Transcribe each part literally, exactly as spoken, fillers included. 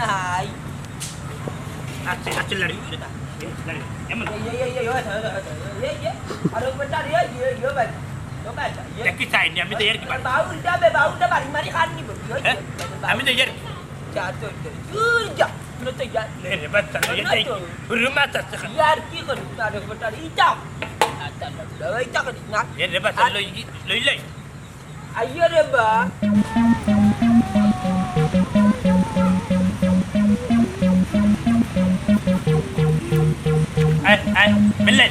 নাই। আচ্ছা, আচ্ছা, লড়ি। এমন। এই, এই, এই, এই, ওই, ওই, ওই, ওই, এই, এই, আরো বেটা রে, এই, এই, এই, ভাই। ও ভাই, এই। দেখি চাইনি, আমি তো ইয়ার কি পারি। বাউলটা বে, বাউলটা বাড়ি মারি খান নিব, কি হইছে? হ্যাঁ? আমি তো ইয়ার কি? যা তো, যা, তুই যা, তুই তো যা। নে রে বাচ্চা, না, এই না যে তো। রুমা চাচ্ছে খান। ইয়ার কি করি, তার বেটা রে, এই যা। আচ্ছা, না, না, এই যা করি না। এ রে বাচ্চা, আর লই, লই, লই। আইয়ো রে বা। আয়, আয়, মিললে।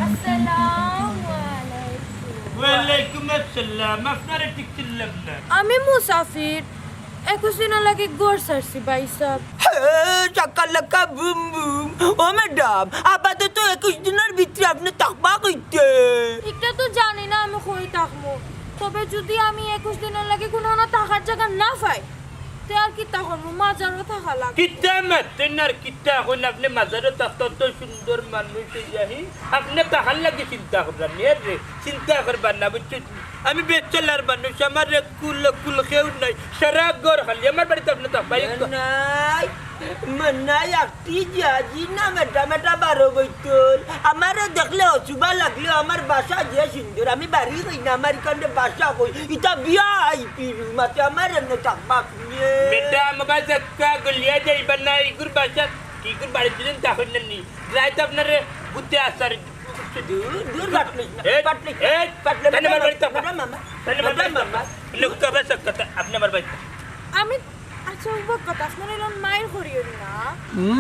আসসালামু আলাইকুম। ওয়ালাইকুম আসসালাম। আপনারে ঠিক চিনলাম না। আমি মুসাফির। একুশ দিনর লাগি ঘর ছাড়ছি, ভাই সাব। হে, চাকা লাকা বুম বুম। ও ম্যাডাম, আপাতত একুশ দিনর ভিতরে আপনে থাকবা কইতে? ইটা তো জানি না আমি কই থাকমু। তবে যুদি আমি একুশ দিনর লাগি কুনু না থাকার জাগা না পাই, তে আর কিতা করমু? মাজারো থাকা লাগবো। কিতা মাতইন আর কিতা কইন, আপনে মাজারো থাকতা তো সুন্দর মানুষ অইয়া হি। আপনে থাকার লাগি চিন্তা করবা নি, আরে চিন্তা করবা না, বুঝছইন? আমি বেচেলার মানুষ, আমার এক কুল কুল কেউ নাই, সারা ঘর খালি। আমার বাড়িত আপনে থাকবা? নাই, মনাই একটি জিয়া, জি না ম্যাডাম, এটা বারো বৈতল। আমারে দেখলে অচুবা লাগলেও আমার বাসা যে সুন্দর, আমি বাড়ি কই না, আমার ইখানে বাসা কই, ইটা ভিআইপি রুম আছে, আমার এমনে থাকবা আপনে। ম্যাডাম, আবার ধাক্কা গলিয়া যাইবা না, ইগুর বাসা, ইগুর বাড়িত দিন তখন নি। রাইত আপনারে বুঝতে আসার। দূর, দূর, পাটলিস না, এই, পাটলিস না, এই, পাটলে তাহলে আমার বাড়িত থাকবা। ম্যাডাম, মামা, তাহলে আমার ম্যাডাম, বাড়িত থাকবা। মামা। লোক তো আবার সব কথা, আপনে আমার বাড়িত থাকবা। আমি, আচ্ছা, ও কথা, আপনার এলো মাইর করিও না।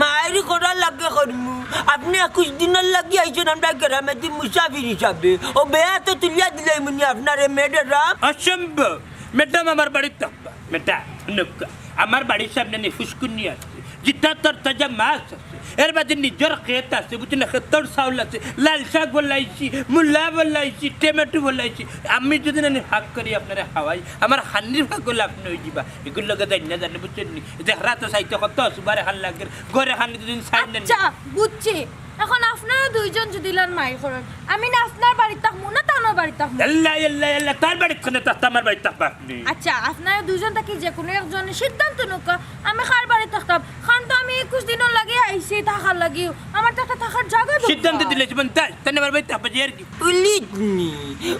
মাইর করার লাগে করমু। আপনে একুশ দিনর লাগি আইছইন আমরা গ্রামে দি মুসাফির হিসাবে। ও বেয়া তো তুলিয়া দিলাইমুনি আপনারে, ম্যাডাম। অসম্ভব। ম্যাডাম আমার বাড়িত থাকবা। ম্যাডাম, হুনউক্কা। আমার বাড়ির সামনে নি ফুসকুনি আছে। জিতা তরতাজা মাছ আছে। এর বাদে নিজর খেত আছে, বুঝছইন না? খেতর চাউল আছে। লাল শাক ফলাইছি, মূলা ফলাইছি, টমেটো ফলাইছি। আমি যুদি নানি ফাঁক করি আপনারে খাওয়াই, আমার খানির ফাঁক অইলে আপনে অই দিবা। ইগুর লগে যাইন না জানি, বুঝছইন নি? দেখরা তো চাইতে কত সুবারে খান লাগের, ঘরে খানি দুদিন চাইন না নি। আচ্ছা, বুঝছি। এখন আপনারা দুইজন যুদি ইলান মাইর করইন, আমি না আপনার বাড়িত থাকমু না তানর বাড়িত থাকমু। আল্লাহ, আল্লাহ, আল্লাহ, তার বাড়িত কেনে থাকতা, আমার বাড়িত থাকবা আপনে। আচ্ছা, আপনারা দুইজন থাকি যে কুনু একজনে সিদ্ধান্ত নেউক্কা, আমি কার বাড়িত থাকতাম। কারণ তো আমি একুশ দিনর লাগি আইছি থাকার লাগি, আমার তো একটা থাকার জাগা দরকার। সিদ্ধান্ত দিলে জীবন তাই, তাই না আমার বাড়িত থাকবা যে আর কি। উলিত নি,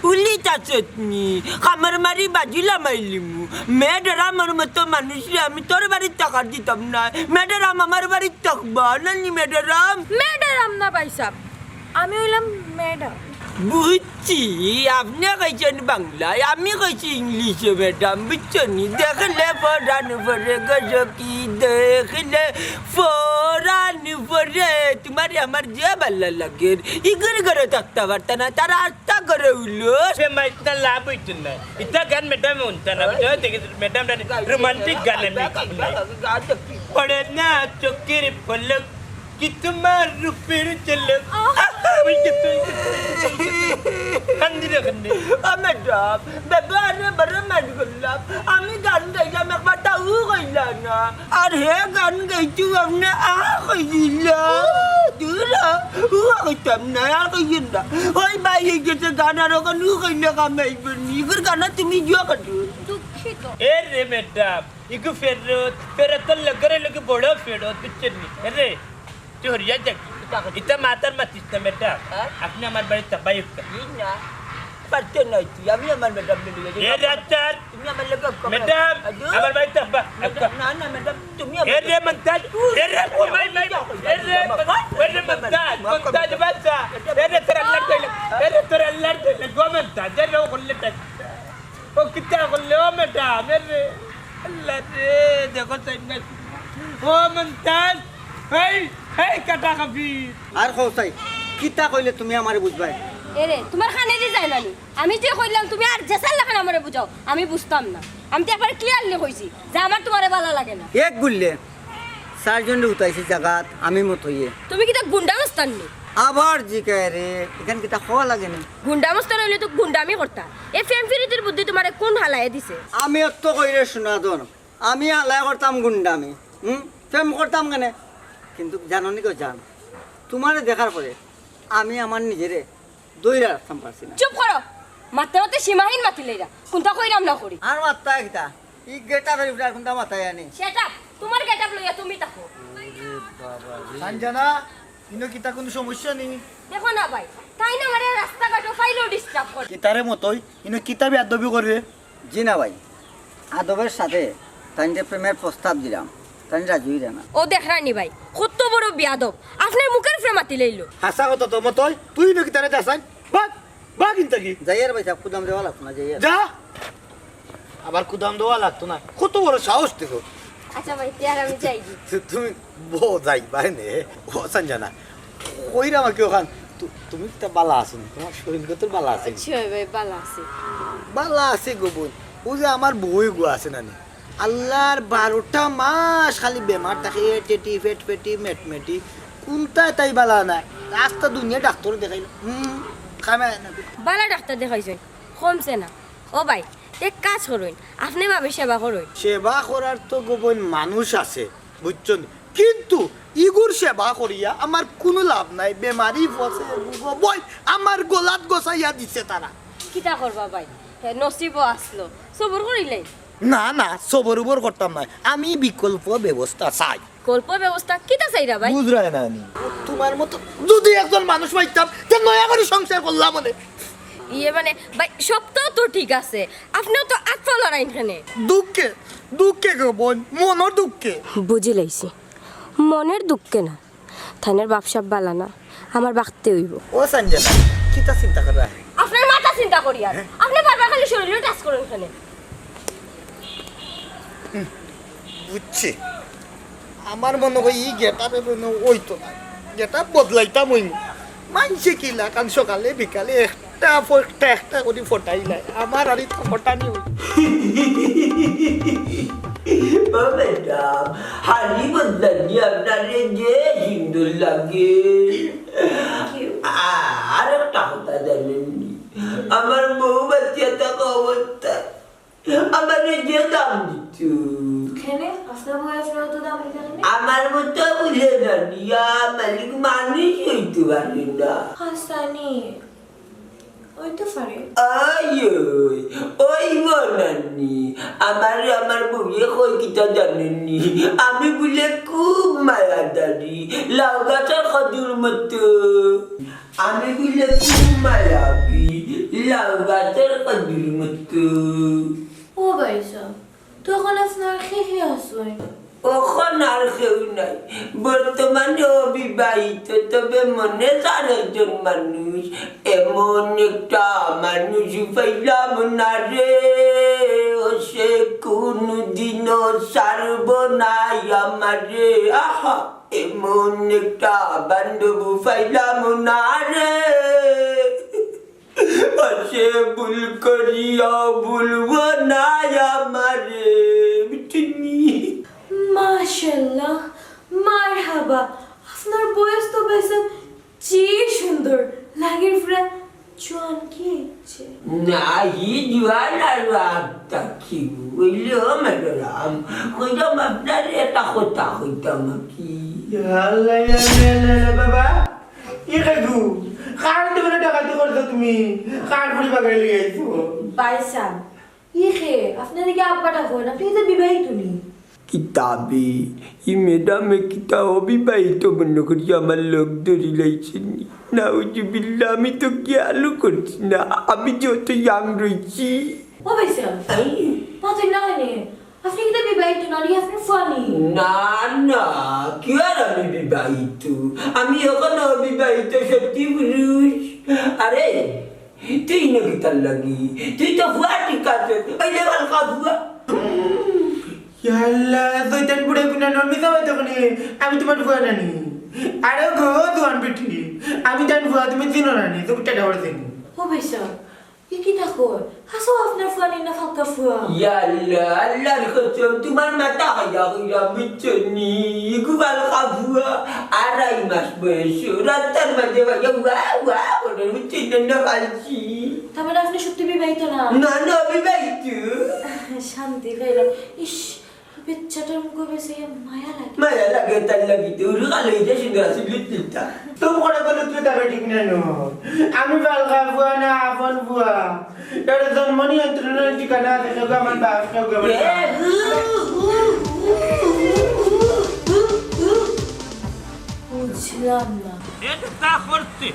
উলিত আছত নি, কামড় মারি বাজি লামাইলিমু। ম্যাডাম, আমার মতো মানুষরে আমি তোর বাড়িত থাকার দিতাম না। ম্যাডাম, আমার বাড়িত থাকবা না নি ম্যাডাম? ম্যাডাম না ভাই সাব, আমি অইলাম ম্যাডাম। বুঝছি, আপনে কইছইন বাংলায়, আমি কইছি ইংলিশে ম্যাডাম, বুঝছো নি? দেখলে পরান ভরে গো সখী, দেখলে পরান ভরে। তুমারে আমার যে ভালা লাগের, ইগুর ঘরো থাকতা পারতা না, তারা আস্তা ঘরো উলো। সে মাইতনা লাভ অইতো না। ইতা গান ম্যাডাম হুনতা না, বুঝছো? দেখি ম্যাডাম রানি রোমান্টিক গান আমি শুনাই। পড়ে না চোখের পলক, কি তোমার রূপের ঝলক। আহ! ওই যে তুই, কান্দি রে কান্দি। ও ম্যাডাম, বেটা আরে বড় মাইন্ড করলাম। আমি গান গাইলাম, একবার তাও কইলা না। আর হে গান গাইতে আপনে আ কই দিলা। দূর হ, উ কইতাম না, আর কইয়েন না। ওই ভাই, এই গেছে গান আর ওখানে উ কইলে কামাইব নি। ইগুর গানা তুমি জুয়া কাটো। দুঃখিত। এ রে ম্যাডাম, ইগু ফেরত, ফেরতর লগরে লগে বড় ফেরত, বুঝছইন নি? এ রে, তুই হরিয়া যাক। ইতা মাতার মাতিস না, ম্যাডাম। হ্যাঁ? আপনে আমার বাড়িত থাকবা একটা। ই না, পারতে নাই তুই, আমি আমার ম্যাডাম লইয়া যাই। এ রাজার, তুমি আমার লগে কথা ম্যাডাম, আদু। আমার বাড়িত থাকবা। ম্যাডাম, না, না, ম্যাডাম, তুমি আমার এ রে মন্তাজ, এ রে, ও মাই, মাই, এ রে, এ রে মন্তাজ, মন্তাজ বাচ্চা, এ রে তোর আল্লাহর দইলে, এ রে তোর আল্লাহর দইলে, গো মন্তাজ, এ রে ও করলে টাকা। ও কিতা করলে, ও ম্যাডাম, এ রে, আল্লাহ রে, দেখো চাই না। ও মন্তাজ, এই, এই কাটা কফি। আর কও চাই, কিতা কইলে তুমি আমারে বুঝবায়? এ রে, তুমার কানেদি যায় না নি? আমি যে কইলাম, তুমি আর যেছার লাখান আমারে বুঝাও, আমি বুঝতাম না। আমি তো একবারে ক্লিয়ারলি কইছি যে আমার তুমারে ভালা লাগে না। এক গুল্লে চাইরজনরে উঠাইছি জাগাত, আমি মতইয়ে। তুমি কিতা গুন্ডা মস্তান নি? আবার জিকায় রে, ইখান কিতা কওয়া লাগে নি? গুন্ডা মস্তান অইলে তো গুন্ডামি করতা। এ প্রেম পিরিতির বুদ্ধি তুমারে কুন হালায় দিছে? আমি অত কইরে শোনা দন, আমি হালায় করতাম গুন্ডামি, হুম, প্রেম করতাম কেনে? কিন্তু জানো নি গো জান, তুমারে দেখার পরে আমি আমার নিজেরে ধইরা রাখতাম পারছি না। চুপ করো, মাততে মাততে সীমাহীন মাতিলাইরা, কুনতা কইরাম না করি। আর মাততা কিতা? ই গেটআপের উপরে আর কোনটা মাথায় আনি? Shut up! তুমার গেটআপ লইয়া তুমি থাকো। সানজানা, ইনো কিতা কুনু সমস্যা নি? দেখো না ভাই, তাইন আমারে রাস্তাঘাটো পাইলেও disturb করে। কিতারে মতই, ইনো কিতা বেয়াদবি করে? জি না ভাই, আদবের সাথে তাইনরে প্রেমের প্রস্তাব দিলাম, তাইন রাজি অইরা না। ও দেখরানি ভাই, কত বড় বেয়াদব, আপনার মুখের উপরে মাতি লইলো। হাছা কথা তো মতই, তুই ইনো কিতারে যাস আইন? ভাগ, ভাগ ইন থাকি। যাইয়ার ভাই সাব, কুদাম দেওয়া লাগতো না, যাইয়ার। যা। আবার কুদাম দেওয়া লাগতো না, কত বড় সাহস দেখো। আচ্ছা ভাই, তে আর আমি যাই কি? তু-, তুমি বউ যাই বাইনে। ও সানজানা, কইরা আমাকে ওখান, তু-, তুমি কিতা বালা আছো নি? তুমার শরীর কতর বালা আছে নি? জি ভাই, বালা আছি। বালা আছে গো বইন। ও যে আমার বউ গো আছে না নি? আল্লার বারোটা মাস খালি বেমার থাকে, এ টেটি, ফেট ফেটি, মেটমেটি। কুনটা তাই বালা নাই? আস্তা দুনিয়া ডাক্তার দেখাইল। হুম, খামে না। বালা ডাক্তার দেখাইছইন, কমছে না। ও ভাই, এক কাজ করইন, আপনে ভাবির সেবা করইন। সেবা করার তো গো বইন মানুষ আছে, বুঝছো নি? কিন্তু ইগুর সেবা করিয়া আমার কুনু লাভ নাই। বেমারি ফসে গো বইন, আমার গলাত গছাইয়া দিছে তারা। কিতা করবা ভাই, হে নসিবো আছলো, সবর করিলাই। না, না, সবর উবর করতাম নায়, আমি বিকল্প ব্যবস্থা চাই। বিকল্প ব্যবস্থা কিতা চাইরা ভাই? বুঝরায় না নি। তুমার মতো যুদি একজন মানুষ পাইতাম, তে নয়া করি সংসার করলাম অনে। ইয়ে মানে, ভাই, সবতা তো ঠিক আছে, আপনেও তো আত পাও লড়াইন কেনে? দুঃখে, দুঃখে গো বইন, মনর দুঃখে। বুঝিলাইছি, মনর দুঃখে না, তাইনর বাপ সাব বালা না, আমার বাগতে অইবো। ও সানজানা, কিতা চিন্তা কররায়? আপনার মাথা চিন্তা করিয়ার, আপনে বারবার খালি শরীরো touch করইন কেনে? বুঝছি। আমার মনে অয় ই গেটআপে মনে অইতো না। গেটআপ বদলাইতাম অইনি। মাইনষে কিলা কান সকালে বিকালে একটা ফ-, একটা একটা করি ফটাইলায়। আমার আর ইতা ফটানি অইতো। ও ম্যাডাম, হাড়ি বদলানি আপনারে যে সুন্দর লাগে। আ-, আর একটা কথা জানেননি? আমার বউ বাঁচিয়া থাকা অবস্থা আমারে যে দাম দিত। কেনে? আপনার বউ আপনারে অত দাম দিত কেনে? আমার মতো বুলে না নিয়া মালিক মানুষ অইতে পারে না। হাছানি, অইতে পারে। ওই, ওই, ওই বনানি, আমারে আমার বউয়ে কয় কিতা জানেননি? আমি বুলে খুব মায়াদারি, লাউ গাছর কদুর মতো। আমি বুলে খুব মায়াবী, লাউ গাছর কদুর মতো। ও ভাইসাব, তখন আপনার কে কে আছইন? অখন আর কেউ নাই। বর্তমানে অবিবাহিত, তবে মনে চার একজন মানুষ। এমন একটা মানুষ পাইলাম না রে, ও সে কোনদিনও ছাড়ব না আমারে। আহা! এমন একটা বান্ধব পাইলাম না রে, ও সে ভুল করিয়াও ভুলব না আমারে, বুঝছনি? মাশাআল্লাহ, মারহাবা। আপনার বয়স তো বেশ যে সুন্দর, লাগের পুরা জোয়ান কি হচ্ছে? না, ই জোয়ান আর রাত থাকি বুঝলে, ও ম্যাডাম, কইলাম আপনারে একটা কথা কইতাম আর কি। আল্লাহ, আল্লাহ, আল্লাহ, আল্লাহ, বাবা, ই কাকু, কার দোকানে ডাকাতি করছো তুমি? কার ফুড়ি বাগাই লই আইছো? ভাইসাব, ই কে? আপনার কি আব্বা ডাকইন? আপনি তো বিবাহিত নি? কিতাবে, ই ম্যাডামে কিতা অবিবাহিত মনে করি আমার লগ ধরি লাইছেন নি? নাউজুবিল্লাহ, আমি তো খেয়ালও করছি না, আমি যত ইয়াং রইছি। ও ভাইসাব, এই। মাতইন না কেনে? আপনি কিতা বিবাহিত না নি? আপনার ফুয়া নি? না, না, কি আর আমি বিবাহিত? আমি অখনো অবিবাহিত সত্যি পুরুষ। আরে, তুই না কিতার লাগি? তুই তো ফুয়া ঠিক আছে। এই লেবাল কা ফুয়া। ইয়া আল্লাহ, শয়তান বুড়া গুনা নর মিছা মাতো কেনে? আমি তোমার ফুয়া নানি। আরে গো, জোয়ান বেটি। আমি তান ফুয়া, তুমি চিনো না নি? তুমি টেডা বড় চিনি। ও ভাইসাব, ই কিতা কয়? হাছাউ আপনার ফুয়া নি না ফালতু ফুয়া? ইয়া আল্লাহ, আল্লাহর কসম, তোমার মাথা খাইয়া কইরা বুঝছো নি? ইগু ফালতু ফুয়া, আড়াই মাস বয়স, রাস্তার মাঝে বাইয়া ওয়া ওয়া করে বুঝছো নি? না ফালছি। তার মানে আপনি সত্যি বিবাহিত না? না, না, বিবাহিত। শান্তি পাইলাম। ইস, বেচ্চাটার মুখে বেশ এই মায়া লাগে। মায়া লাগে, তার লাগি তো উড়ু কালো হইতে সুন্দর আছে, লুট লুটটা। তো করে বলো তুই তাকে ঠিক না নো। আমি বালগা বুয়া না আপন বুয়া। এর জন্ম নিয়ন্ত্রণের ঠিকানা আছে, কেউ আমার বাপ, কেউ আমার এ, বাপ। উ, উ, উ। বুঝলাম না। এ তো তা করছে।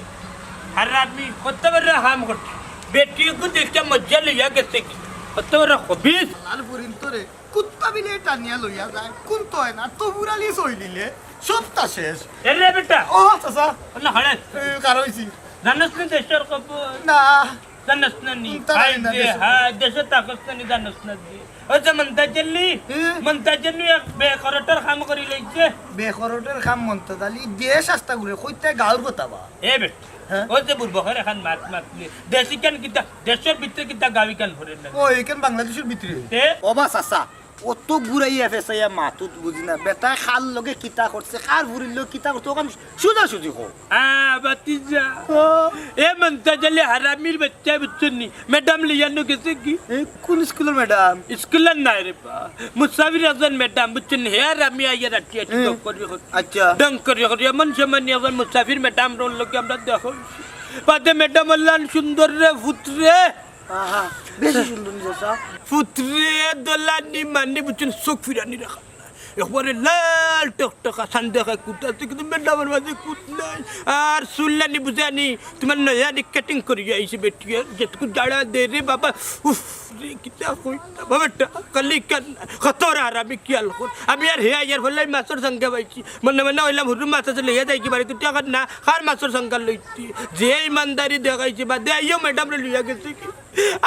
আর আমি কত বড় হাম করছি। বেটি কো দেখতে মজা লইয়া গেছে কি? কত বড় খবিস। লাল পুরিন তোরে। কুত্তা বিলে টানিয়া লইয়া যায়, কুন তো হয় না, তবুর আলী সই দিলে, সবটা শেষ। এ রে বেটা। ও, চাচা। না, হরে। এ, কার হইছি? জানোস না দেশর খবর? না। জানোস না নি? কুনটা হায় জানি না রে, দেশর হায়, খবর। দেশে থাকস না নি, জানোস না নি? ওই যে মন্তাজ আলী, হুম। মন্তাজ আলী এক বেকরটর কাম করি লইছে। বেকরটর কাম মন্তাজ আলী, দেশ আস্তা ঘুরে, কইতে গাউর কথা বা। এ বেটা, হ্যাঁ? ওই যে বুড়বকর এখান মাত মাত নিয়ে, দেশি কেন কিতা, দেশর ভিতরে কিতা গাউই কেন ভরে না? ও, এখান বাংলাদেশর ভিতরে? এ? ও বা চাচা, অত ঘুরাইয়া ফেসাইয়া মাতুত বুঝি না। বেটায় কার লগে কিতা করছে, কার ফুরির লগে কিতা করছে, ওখান সোজাসুজি কও। আ, ভাতিজা। ও। এ মন্তাজ আলী হারামির বাচ্চা বুঝছস নি? ম্যাডাম লইয়া নু গেছে কি? এ, কোন স্কুলর ম্যাডাম? স্কুলর নায় রে বা। মুসাফির একজন ম্যাডাম বুঝছস নি? হে আর আমি আইয়া রাখি আছি হুম। ডং করি করি। আচ্ছা। ডং করি করি। এমন সময় নি একজন মুসাফির ম্যাডাম রোল লোকে আমরা দেখো। বাদে ম্যাডাম বললেন, "সুন্দর রে, ফুত রে।" আহা, বেশি সুন্দর নি চাচা। ফুতরে দলানি মানি বুঝছইন, চোখ ফিরানি রাখা। একবারে লাল টকটকা, সান্দেহে কুত আছে, কিন্তু ম্যাডামর মাঝে কুত নাই। আর চুললানি বুঝানি, তোমার নয়া নি কাটিং করিয়া আইছে বেটিয়ে, যেটুকু জাড়া দে রে বাবা, উফ রে, কিতা কইতাম বাবাটা, খালি কান, কত আর আমি খেয়াল কর। আমি আর হে আইয়ার ফলাই মাছর সঙ্গে পাইছি, মনে মনে অইলাম হুরু মাছ আছে লইয়া যাই কি বাড়িতে, তুই এখন না, কার মাছর সঙ্গে লইছি, যে ইমানদারি দেখাইছে, বাদে আইও ম্যাডামরে লইয়া গেছে কি।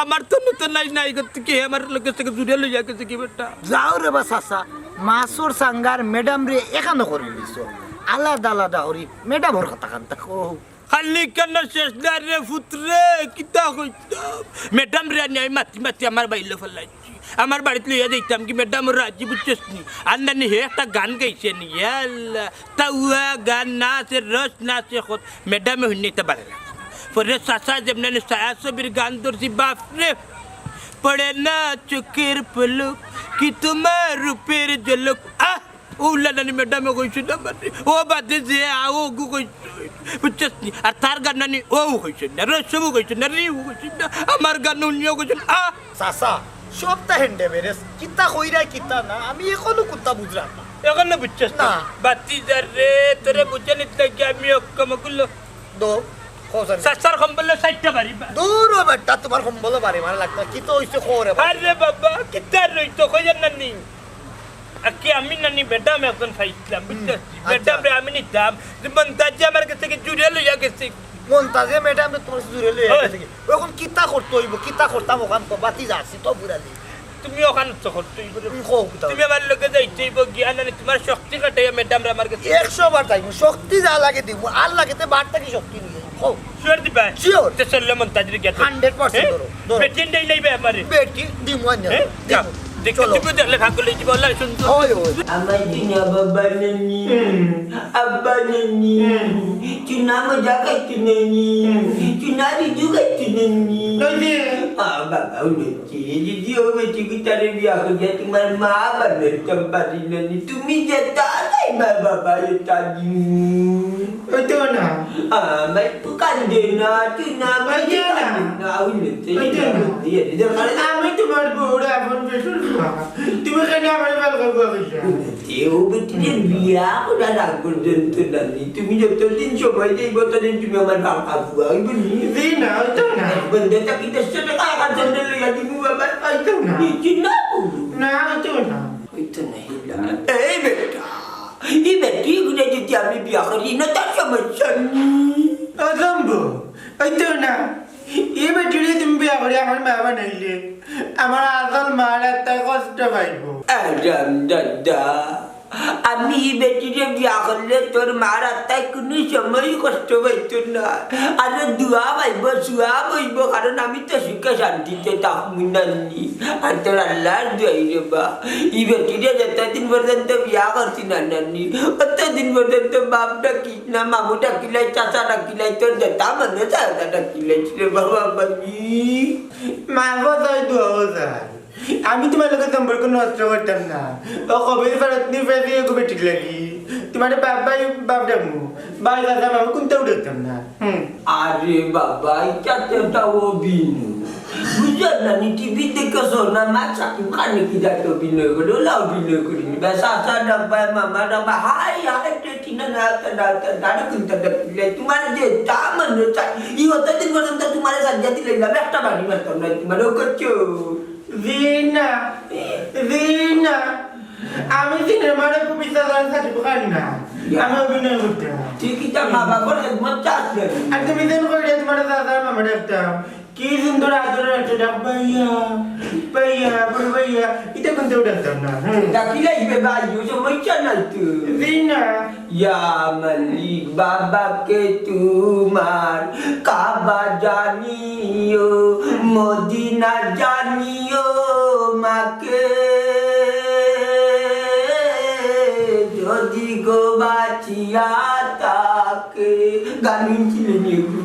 আমার তো নতুন নাই, নাই করতে কি, আমার লোকের থেকে জুড়ে লইয়া গেছে কি বেটা? যাও রে বা চাচা, মাছর সাঙ্গার ম্যাডাম রে এখানো করি দিছো, আলাদা আলাদা করি ম্যাডামর কথা কান থাকো। খালি কেন শেষ দার রে ফুত রে, কিতা কইতাম? ম্যাডাম রে আনি আমি মাতি মাতি আমার বাইলে ফেলাইছি। আমার বাড়িত লইয়া যাইতাম কি ম্যাডাম রাজি বুঝছস নি? আর নানি হে একটা গান গাইছে নি, ইয়া আল্লাহ। তাওয়া গান না আছে, রস না আছে, খোদ ম্যাডামে হুন্নি তা বারে না। পরে চাচা যেমনে নি ছায়া ছবির গান ধরছি, বাপ রে। পড়ে না চোখের পলক, কি তোমার রূপের ঝলক। আহ! ও লানানি ম্যাডামে কইছে না মানে, ও বাদে যে আ ও গু কইছে, বুঝছস নি? আর তার গান নানি ও কইছে না, রসবু কইছে না, রিউ কইছে না, আমার গান উনিও কইছে না। আহ! চাচা, সবটা হ্যান্ডে বেরেস, কিতা কইরা কিতা না, আমি এখনো কুন্তা বুঝলাম না। এখনো বুঝছস না? না। বাতি যা রে, তোরে বুঝে নিতে কি আমি অক্ষম গুলো। দো, খোঁজ আর নেই। চাচার কম্বল চাইরটা বাড়ি বা। দূর ও বেটা, তোমার কম্বল বাড়ি মারা লাগতো, কি তো হইছে খবরে বা। আরে বাবা, কিতা রইতো, কইয়ার না নি? আকি আমি নানি ম্যাডাম একজন পাইছিলাম, হুম, বুঝছস? আচ্ছা। ম্যাডাম রে আমি নিতাম, যে মন্তাজে আমার কাছে কি জুড়ে লইয়া গেছে। মন্তাজে ম্যাডাম রে তোমার জুড়ে লইয়া ওই। গেছে কি? ও এখন কিতা করতে হইব, কিতা করতাম ওখান তো বাতি যাচ্ছি তো বুড়ালি। তুমি ওখান তো করতে হইব রে। তুমি কও কিতা তুমি হইব? আমার লগে যাইতে হইব গিয়া নানি তোমার শক্তি কাটাইয়া ম্যাডাম রে আমার কাছে। একশো বার যাইব, শক্তি যা লাগে দিব, আর লাগে তে বার থাকি শক্তি নিয়ে কও। শিওর দিবা? শিওর। তে চললে মন্তাজরে গিয়া ধরো। হান্ড্রেড পার্সেন্ট হ্যাঁ? ধরো, ধরো। বেটিন দেই নাই বে আমারে। বেটি দিমু আনিয়া। হ্যাঁ? দিমু। যাও। দেখি চলো। তুমি দেখলে ভাগ লইছি বললাই শুনছো। ওই, ওই। আমার চুনা বাবা নানি, হুম। আব্বা নানি, হুম। চুনা মজা খাইতো নানি, হুম। চুনা বিজু খাইতো নানি। ওই যে। আ, বাবা, ওই যে, দিদি, ও বেটি কি তারে বিয়া করিয়া তোমার মা বানাইতাম পারি নানি। তুমি যেতা চাইবা বাবা, এটা দিমু। ওই তো না। আমার তো কান্দে না, তুই না, আমি ওই যে না। কান্দে না, ওই যে ওই যে না। না। ইয়ে, ইয়ে, ইয়ে, আমি তোমার বউরে আপন পেটর মা। তুমি কেন আমার বাল করবা কইছো? এ, ও বেটিরে বিয়া করার আগ পর্যন্ত নানি, তুমি যতদিন সময় দেই, ততদিন তুমি আমার বাপ আবুয়া, ওই বুঝলি? জি না, ওই তো না। বন্ধে থাকি দেড়শো টাকা আমার জন্য লইয়া দিমু বাবা। ওই তো না। এই যে না বলু। না, ওই তো না। ওই তো না, হিলা। এই বেটা, এই বেটি গুলো যদি আমি বিয়া করি না, তার সমস্যা নেই। অসম্ভব। ওই তো না। এই বেটিরে তুমি বিয়া করি আমার মা বানাইলে, আমার আসল মার আত্মায় কষ্ট পাইব। আরাম দাদা, আমি এই বেটিরে বিয়া করলে তোর মার আত্মায় কোনো সময় কষ্ট পাইতো না। আরো দোয়া পাইব, সোয়াব অইব, কারণ আমি তো সুখে শান্তিতে থাকমু নানি। আর তোর আল্লাহর দোয়াই রে বা, এই বেটিরে যতদিন পর্যন্ত বিয়া করছি না নানি, ততদিন পর্যন্ত বাপ ডাকি না, মামু ডাকিলাই, চাচা ডাকিলাই, তোর যেতা মনে চায় ওতা ডাকিলাই রে বাবা, বাবা। মা গো, তাই দোয়া চাই। আমি তুমার লগে সম্পর্ক নষ্ট করতাম না। ও কবির ফেরত নি ফেরত দিয়ে কবে ঠিক লাগি? তুমার বাপ ভাই বাপ ডাকমু, ভাই দাদা মামু কোনটাও ডাকতাম না। হুম। আরে বাবা, এটা তো একটা অভিনয়। বুঝছো না নি? টিভি দেখছো না? মা সাকিব খানে কি জাত অভিনয় করে, ওলা অভিনয় করিনি। ব্যাস, আশা ডাকবা, মামা ডাকবা, হাই, হাই, কে কিনা না, তা, না, তা, না, রে, কোনটা ডাকলে? তুমার যে তা মনে চায়, ই অতদিন পর্যন্ত তুমারে সাজিয়া দিলে না, একটা বাড়ি মারতাম না, তুমার ও করছো। জি না, জি না। আমি সিনেমারে কবিতা জান সাকিব খান না। আমি অভিনয় করতাম। তুই কি তোর মা বাবার একমত চাস না? আর তুমি যেন করে তুমার দাদা মামা ডাকতাম। কি সুন্দর আদরের একটা ডাক, ভাইয়া, ভাইয়া, বড় ভাইয়া। এটা কিন্তু ডাকতাম না। হুম। ডাকিলে ইবে ভাই, ও সমস্যা নাই তো। জি না। ইয়া মালিক বাবাকে তুমার কাবা জানিও, মদিনা জানিও মাকে, যদি গো বাচিয়া তাকে। গান হুনছিলে নি গো?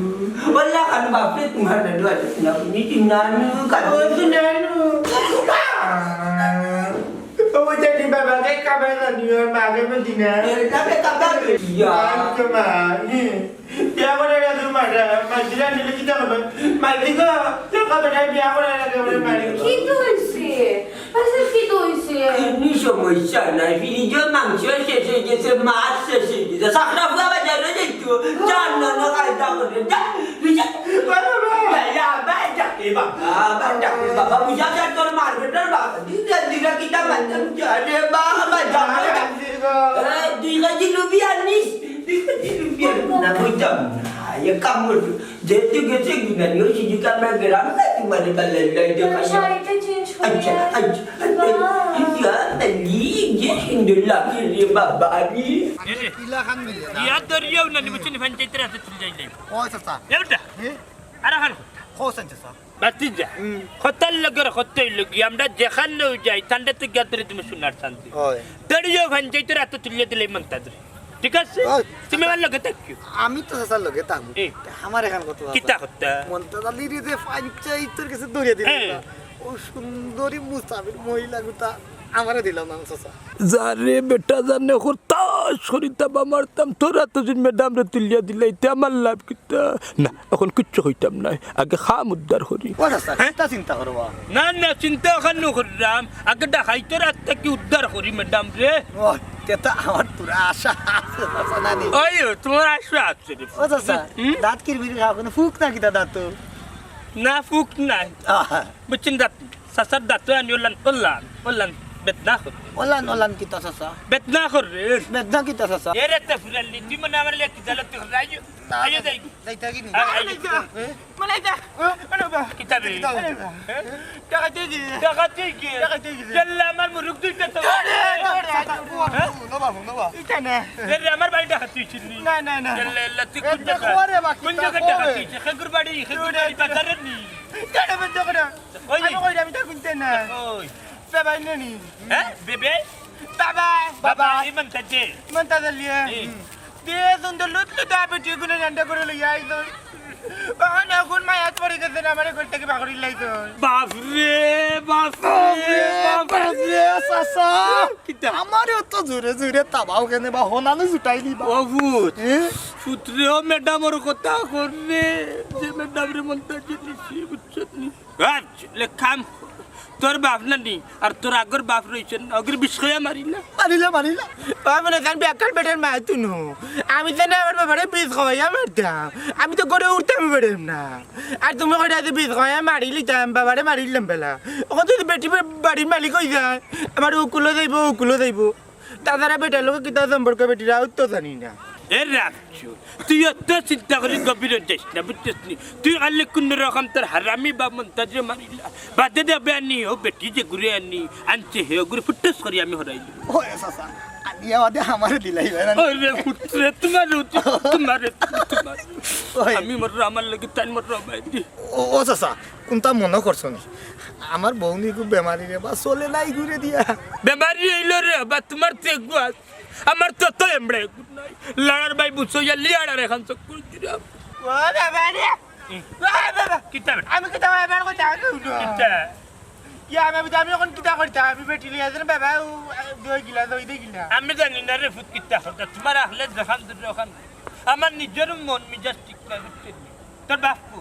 ওলা খান বাপরে তুমার নানু আছে না, তুমি কি নানু, কানু? ও তো নানু। ও জানি বাবাকে কাবা জানিও, মাকে মদিনা। এর নামে কাবা জানিও। আর তো মা, হুম। বিয়া করে রাখো মারা, মাইজিরা নিলে কিতা করবে? মাইজি গো, তোর কবে নাই বিয়া করে রাখে ওরে মারি। কিতা অইছে? আচ্ছা, কিতা অইছে? কিডনি সমস্যা নাই, ফ্রিজর মাংস শেষ অই গেছে, মাছ শেষ অই গেছে, সাকরা ফুয়া বাজারে যাইতো, জান না, না, কায়দা করে, যা, তুই যা। বাবা, বাবা। যা, যা, বাবা, যা, এ বাবা, বাবা, যা, এ বাবা, বুঝা যা তোর মার বেটার বাবা, দিদা, দিদা, কিতা মারতাম, যা রে বাবা, যা, যা। এ, দুই কেজি লুবি আনিস। না, বুঝতাম না। এ কাম করছো। যেহেতু গেছে গুনানি, ওই সিঁড়ি কামড়া গেলাম না, তোমার এবার লাই লাই তোমার দেখা। শাড়িটা চেঞ্জ করে আচ্ছা, আয়। আচ্ছা, আচ্ছা। বাহ। ইয়া, তালি, যে সুন্দর লাগে রে বাবা রে। আমি পিলা খান মিলে না। ইয়া দরিয়াও না, নিবো চিনি ফান চাইতে রাতে তুলে যাই যাই। ও, আচ্ছা, আচ্ছা। এটা? হ্যাঁ? আর এখন কথা। খোঁজ আনছে, স্যার। বাতিজা, হুম। কথার লগর কথাই লগি, আমরা যেখানেও যাই, ঠান্ডাতে গিয়া ধরে তুমি শোনার শান্তি। হয়। দড়িও ভান যাই তোর এত তুলে দিলে মন্তাজ রে। ঠিক আছে? হয়। তুমি আমার লগে থাকিও। আমি তো চাচার লগে থাকবো। এ। আমার এখন কথা আছে। কিতা কথা? মন্তাজ আলী রে যে পঞ্চায়েতর কাছে ধরিয়া দিল হ্যাঁ। না। ও সুন্দরী মুসাফির মহিলা গুতা আমারে দিলাম না, চাচা। যারে বেটা জানে হতাশ করিতা বা মারতাম, তোরা তো যে ম্যাডাম রে তুলিয়া দিলাইতে আমার লাভ কিতা? না, এখন কিচ্ছু কইতাম না, আগে খাম উদ্ধার করি। ও চাচা, হ্যাঁ? কিতা চিন্তা করবা? না, না, চিন্তা ওখানে করলাম, আগে ডাকাইতর আত থাকি উদ্ধার করি ম্যাডাম রে। ও, তে তো আমার পুরা আশা আছে, চাচা, না নি? ওই, তোমার আশা আছে রে। ও চাচা, হুম? দাঁত কিরমির খাও, কোনো ফুক না কিতা দাঁত? না, ফুক নাই। আহা। বুঝছেন, দাঁত চাচার দাঁত আনি ওলান, ওলান, ওলান, বেদনা কর। ওলান, ওলান কিতা চাচা? বেদনা কর রে। বেদনা কিতা চাচা? এ রে তে ফুরালি, তুই মনে আমার লেখি দিলে তুই রাইও। না, আইও যাই। যাইতা কি নি? আ-, আইও। মনে যা। হ্যাঁ? মনে বা। কিতা রে? কিতা হইছে? হ্যাঁ? টাকা দিয়ে দিবি। টাকা দিয়ে কি? টাকা দিয়ে দিবি। গেলে আমার মুরুখ দুইটা তো। আরে, আরে, আরে, আরে, হ্যাঁ? হুনো বা, হুনো বা। ইটা না। এ রে, আমার বাড়ি টাকা তুই চিনি। না, না, না। গেলে, গেলে তুই কোন জায়গা? দেখো রে বা, কোন কিতা জায়গা টাকা কয়? তুই? শেখর বাড়ি, শেখর বাড়ি বাজারের নি। কেন বন্ধ করো? ওই। আমি কই, আমি তো কুনতে না। ওই। বাবা, ইনো নি। হ্যাঁ? বেবে? বাবা। বাবা, বাবা। এই মন্তাজ দে। মন্তাজ আলী। এই। দে, সুন্দর লুত লুত আবে তুই গুনে জানতে করে লই আই তো। বাবা, না, কোন মায়াত পড়ি গেছে না, আমারে ঘর থেকে বাগড়ি লাইতো। বাপ রে, বাপ রে, বাপ রে। বাপ রে, চাচা। কিতা? আমারে তো জোরে জোরে তাবাও কেনে বা হোনানো জুটাই দিবা। ও ভূত। এ? পুত্রে, ও ম্যাডামর কথা কর রে। যে ম্যাডাম রে মন্তাজ নিছি, বুঝছত নি? আচ্ছা, লে কাম কর। তোর বাপ না নি, আর তোর আগর বাপ রইছে না, অগরে বিষ খাইয়া মারিলা। মারিলা, মারিলা। বাবা না জান বেকার বেটার মায় তুই নো। আমি জানি আমার বাবারে বিষ খাওয়াইয়া মারতাম। আমি তো গড়ে উঠতাম পারতাম না। আর তুমি কইরা যে বিষ খাওয়াইয়া মারিলিতাম, বাবারে মারিলাম বেলা। ওখান যদি বেটি বা-, বাড়ির মালিক হই যায়, আমার উকুলো যাইবো, উকুলো যাইবো। তাছাড়া বেটার লগে কিতা সম্পর্ক বেটির আউত তো জানি না। এ রাখছো, তুই অত চিন্তা করি গভীরে যাস না, বুঝছস নি? তুই খালি কোন রকম তোর হারামি বা মন্তাজরে মারিলা। বাদে দেবে আনি, ও বেটি যে ঘুরে আনি, আনছে হে, ওগুলো ফুটস করি আমি হরাই দিই। ওই চাচা, আনিয়া বাদে আমারে দিলাই, ভাই, না? ওরে পুত্রে, তোমার উচিত, তোমার, তোমার। ওই। আমি মরর, আমার লগে তাই মরর, ভাই। ও, ও চাচা, কোনটা মনে করছো নি? আমার বউনি খুব বেমারি রে, বা চলে নাই ঘুরে দিয়া। বেমারি হইল রে, বা তোমার তেগুয়া। আমার তো তো এমড়ে নাই। লড়ার ভাই বুঝছো, ইয়া লিয়াড়ার এখন চক্কর দিলাম। ও বাবা রে। হুম। ও বাবা। কিতা বেটা? আমি কিতা বাবা, আমার কথা আগে উঠো। কিতা? ইয়া, আমি বুঝি, আমি অখন কিতা করতাম? আমি বেটি লইয়া যাইরাম, বাবা, ও, আ, দই গিলা, দই দে গিলা। আমি জানি না রে ফুত কিতা করতা, তুমার আখলে যেখান দুটো ওখান। আমার নিজের মন মিজাজ ঠিক না, বুঝছস নি? তোর বাপ কো?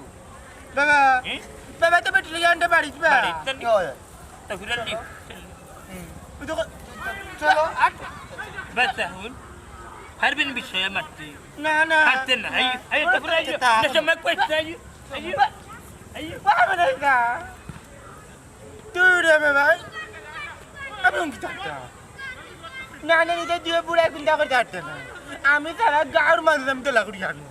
বাবা, হুম? বাবা তো বেটি লইয়া আনতে পারিস বা? বাড়িত তো নি। ওই। তো ফিরে নি। হুম। ওই দেখো, চলো, আট। বাচ্চা হুন। হারবিন বিষয়ে মারতে। না, না। হারতে না। এই, এই, তো ফিরে আইও। তা না, সময় কইতে আইও। আইও। আইও। বাবা, না, না। তুই রে বে ভাই, আমি কি থাকতাম? না, না, নিজে দিয়ে বুড়া চিন্তা করতে পারতে না। আমি তারা গাঁর মানুষ, আমি তোলা করি আনো।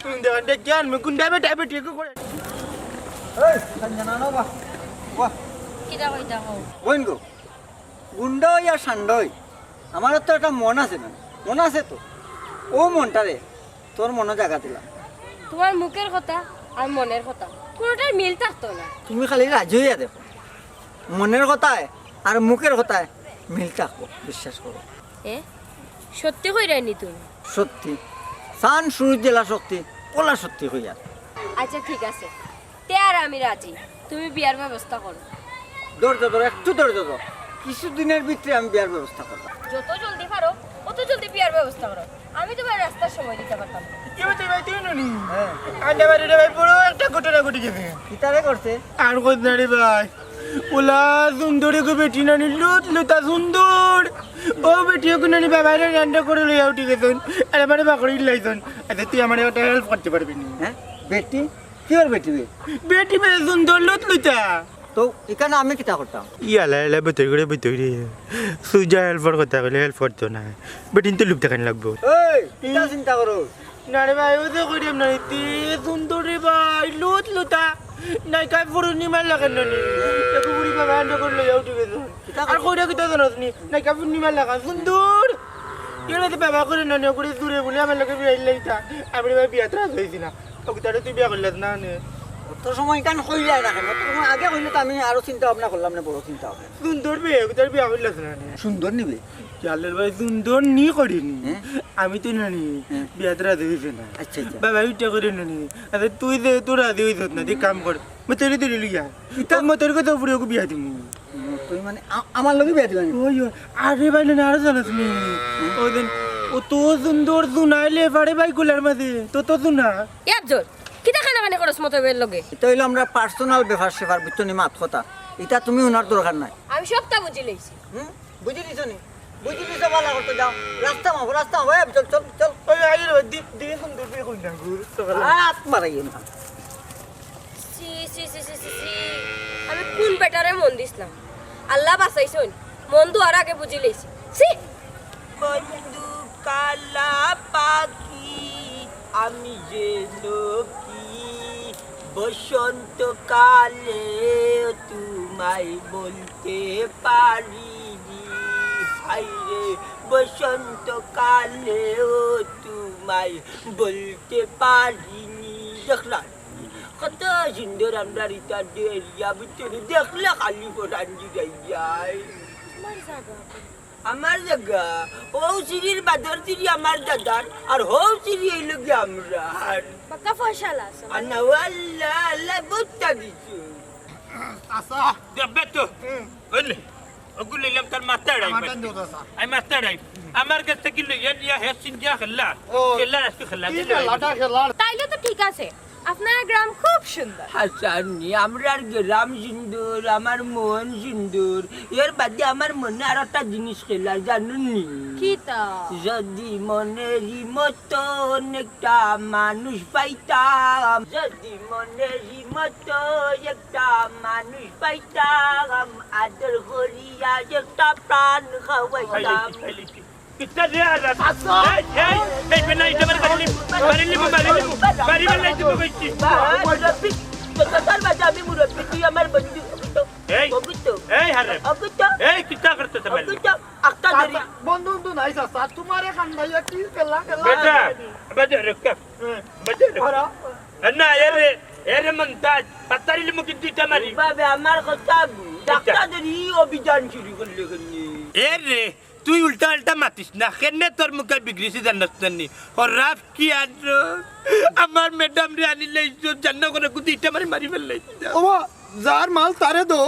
তুমি দেখেন, দেখি আনবে, কোনটা বেটা বেটি একটু করে। এই, সঞ্জনা, না, বাহ, বাহ। কিতা কইতা কও? বইন গো, গুন্ডা হই আর সান্ডা হই, আমার তো একটা মন আছে না, মন আছে তো। ও মনটা রে, তোর মনো জাগা দিলাম। তোমার মুখের কথা আর মনের কথা কোনোটার মিল থাকতো না। তুমি খালি রাজি হইয়া দেখো, মনের কথায় আর মুখের কথায় মিল থাকবো, বিশ্বাস করো। এ? সত্যি কইরায় নি তুমি? সত্যি। চান শুরুর জেলা সত্যি, ওলা সত্যি কইয়ার। আচ্ছা, ঠিক আছে, তে আর আমি রাজি। তুমি বিয়ার ব্যবস্থা করো। ধৈর্য ধরো, একটু ধৈর্য ধরো, কিছুদিনের ভিতরে আমি বিয়ার ব্যবস্থা করবো। যত জলদি পারো, অত জলদি বিয়ার ব্যবস্থা করো। আমি তোমার রাস্তার সময় দিতে পারতাম না। কি হইছে ভাই, তুই নুনি? হ্যাঁ। আন্ডা বাড়ি রে ভাই, বড় একটা ঘটনা ঘটে গেছে। কিতারে করছে? আর কইস না রে ভাই, ওলা সুন্দরী গো বেটি নানি, লুত লুতা সুন্দর। ও বেটি, ওকে নানি বাবারে রান্না করে লইয়া উঠি গেছন, আর আমারে বাকরি লাইছন। আচ্ছা, তুই আমারে একটা হেল্প করতে পারবি নি? হ্যাঁ? বেটি? কিওর বেটি বে? বেটি বে সুন্দর লুত লুতা। তো ইখানো আমি কিতা করতাম? ইয়ালা, ইয়ালা, ভিতরে করে ভিতরে। সুজা হেল্পর কথা কইলে হেল্প করতো না। বেটিন তো লুপ দেখানি লাগবো। এই, কিতা চিন্তা করো? না রে ভাই, ও তো কইরাম না, তে সুন্দর রে ভাই, লুত লুতা। নায়িকা পূর্ণিমার লাখান নানি। একটু বুড়ি বাবা আন্ডা করে লইয়া উঠি গেছে। কিতা আর কইরা কিতা জানোস নি? নায়িকা পূর্ণিমার লাখান সুন্দর। এগুলো তো বাবা করে নানি, করে দূরে বলে আমার লগে বিয়া লাইতা। আমি ভাই বিয়াত রাজি হইছি না। ও, তারে তুই বিয়া করলাস না নে? অত সময় ইখান কইলাই না কেনে? অত সময় আগে কইলে তো আমি আরো চিন্তা ভাবনা করলাম না, বড় চিন্তা ভাবনা। সুন্দর মেয়ে, ও তারে বিয়া করলাস না নে? সুন্দর নিবে? ইয়াল্লার ভাই, সুন্দর নি করিনি। হ্যাঁ? আমি তো নানি, হ্যাঁ। বিয়াত রাজি হইছে না। আচ্ছা, আচ্ছা। বাবা, ওইটা করে নানি। আরে তুই যে তুই রাজি হইছত না, তুই কাম কর। মতরি তুলি লইয়া। ইতা মতরি কত বুড়ি ওকে বিয়া দিমু। তুই মানে আ-, আমার লগে বিয়া দিবা নি? ওই, ওই। আরে ভাই, না, আরো জানাস নি? হুম। ওই দিন, ও তো সুন্দর জুনাইলে পারে ভাই কুলার মাঝে। তো, তো জুনা। এ আফজল, কিতা কানাকানি করস মতলবের লগে? ইটা অইলো আমরা পার্সোনাল ব্যাপার স্যাপার, বুঝছো নি, মাত কথা। ইটা তুমি হুনার দরকার নাই। আমি সবটা বুঝি লইছি। হুম? বুঝি দিছো নি? বুঝি দিছো, ভালা করতে যাও। রাস্তা মাপো, রাস্তা মাপো। এ, চল, চল, চল। ওই, আই রে, দি-, দি, সুন্দর বিয়ে করি না, গুরু, সকালে। আত মারাইও না। ছি, ছি, ছি। আমি কোন বেটারে মন দিছলাম? আল্লাহ বাঁচাইছইন, মন দুয়ার আগে বুঝি লইছি। ছি! বন্ধু কালা পাখি, আমি যে লোকি, বসন্তকালে তোমায় বলতে পারিনি। হায়রে, বসন্তকালেও তোমায় বলতে পারিনি। দেখলা? কত সুন্দর আমরার ইটা এরিয়া, বুঝছো নি? দেখলে খালি পরান জুড়াই যায়। তোমার জাগা। আমার জাগা? ও সিঁড়ির বাদর সিঁড়ি আমার দাদার, আর হউ সিঁড়ি অইলো গিয়া আমরার। পাক্কা ফয়সালা আছে। আর না, আল্লাহ, আল্লাহ, বুঝতা দিছো। আচ্ছা। দেখবে তো। হুম। বুঝলি? ওগুলো নিলাম তার মাথায় রাখ। আমার টান দেও তো, স্যার। আমি মাথায় রাখ। আমার কাছ থেকে লইয়া নিয়া হে সিনজা খেলা। ও। খেলা আজকে খেলা। কি খেলাটা খেলা? তাইলে তো ঠিক আছে। আপনার গ্রাম খুব সুন্দর। হাসানি, আমরার গ্রাম সুন্দর, আমার মন সুন্দর। এর বাদে আমার মনে আর একটা জিনিস খেলা, জানো নি? কিতা? যদি মনের মতন একটা মানুষ পাইতাম, যদি মনের মতো একটা মানুষ পাইতাম, আদর করিয়া একটা প্রাণ খাওয়াইতাম। কিতা রে আর? আচ্ছা। এই, এই, এই, বেটা, ইটা মারি, মারি লিমু, মারি লিমু, মারি লিমু, মারি বেলাই দিমু কইছি। বা, মুরব্বি, তো তোর মাঝে আমি মুরব্বি, তুই আমার বন্ধু। এই, অগুতো। এই, হারে। অগুতো। এই, কিতা করতে তুমি? অগুতো। আক্তা ধরি। আচ্ছা, বন্ধু, বন্ধু নাই, চাচা, তোমারে কান্দাইয়া কি খেলা, খেলা? বেটা, বেটা, রে, কা-, হ্যাঁ। বেটা, রে। আরা। এ না, এ রে, এ রে মন্তাজ, পাতারি লিমু কিন্তু ইটা মারি। বাবে আমার কথা বু-, কিতা? ডাক্তার ধরি অভিযান শুরু করলে কেনে? এ রে, তুই উল্টা আল্টা মাতিস না, কেনে তোর মুখে বিগড়িছে জানাস না নি? হরাফ কি আর আমার ম্যাডাম রে আনি লাইছো, জান্না করে কুদি ইটা মারি মারি ফেললাই। ওবা, যার মাল তারে দো।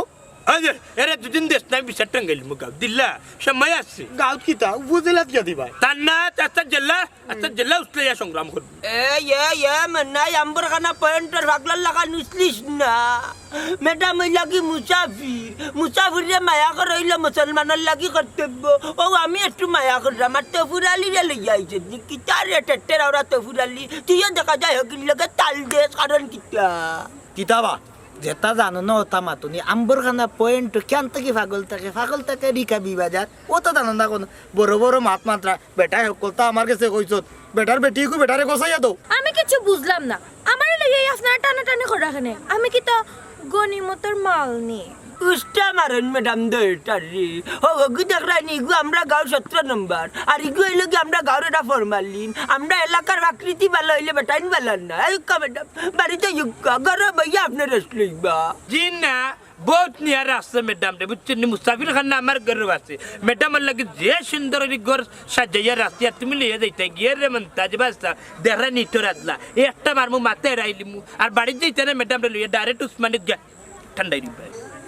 আরে, এরে দুদিন দেশ নাই, বিচার টাঙ্গাইল মুগাও দিলা, সময় আছে। গাঁওত কিতা উপজেলাত গিয়া দিবা? তার না, তার তার জেলা, আর তার জেলা উঠলে ইয়া সংগ্রাম করবি। এ, এ, এ, মন্নাই আম্বরখানা পয়েন্টর পাগলার লাখান উছলিস না। ম্যাডাম অইলা কি মুসাফির, মুসাফিররে মায়া করা অইলো মুসলমানর লাগি কর্তব্য। ও, আমি একটু মায়া করলাম, আর তফুর আলীরে লইয়া আইছে নি। কিতা রে টেট্টের আওরা তফুর আলী, তুইও দেখা যায় হকির লগে তাল দেস, কারণ কিতা? কিতা বা? যেটা জানো না ওটা মাতো নি। আম্বরখানা পয়েন্ট কিয়ান থাকি পাগল থাকে, পাগল থাকে রিকাবি বাজার। ও তো জানো না কোনো বড় বড় মাত মাতরা। বেটায় হকলতা আমার গেছে কইছত। বেটার বেটি কই, বেটারে গোছাইয়া দেও। আমি কিছু বুঝলাম না। আমারে লইয়া আপনারা টানাটানি করা কেনে? আমি কিতা গনিমতর মাল নি? উষ্টা মারইন ম্যাডাম দইটারি। হো, হো, কি দেখরা নি গো, আমরা গাঁওর সতেরো নম্বর। আর ইগু অইলো কি আমরা গাঁওর এটা ফরমালিন। আমরা এলাকার আকৃতি ভালা অইলে বেটাইন ভালা না। এই কা ম্যাডাম, বাড়িত ইউক্কা, ঘরো বইয়া আপনে রেস্ট লইবা। জি না, বউত নিয়া রাখছে ম্যাডাম রে, বুঝছইন নি? মুসাফির খানা আমার ঘরো আছে। ম্যাডামর লাগি যে সুন্দর করি ঘর সাজাইয়া রাখছি, আর তুমি লইয়া যাইতায় গিয়া রে মন্তাজ বাদশা, দেখরা নি তোর আদলা। একটা মারমু মাথা এড়াইলিমু, আর বাড়িত যাইতায় না ম্যাডাম রে লইয়া direct উসমানীত গিয়া ঠান্ডাই দিবা।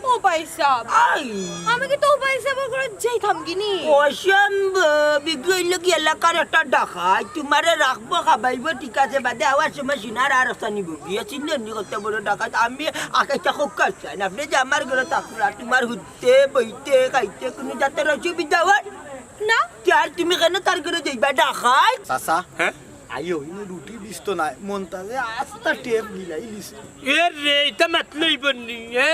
ও ভাই সাহেব, আই। আমি কিতা ও ভাই সাহেবর ঘরো যাইতাম কিনি? অসম্ভব, ইগু অইলো কি এলাকার একটা ডাকাইত, তুমারে রাখবো, খাবাইবো, ঠিক আছে, বাদে আওয়ার সময় সিনার আর অস্তা নিবো। গিয়া চিনলেন নি কত বড় ডাকাইত, আমি আকাইটা খুব কাছে, আপনে যে আমার ঘরো থাকরা, তুমার হুতে, বইতে, খাইতে কুনু জাতর অসুবিধা অর না? তে আর তুমি কেনে তার ঘরো যাইবা ডাকাইত? চাচা, হ্যাঁ? আইও, ইনো রুটি বিস্ত নাই, মন্তাজে আস্তা টেপ গিলাই লিছে। এ রে, ইটা মাতলে অইবো নি, এ?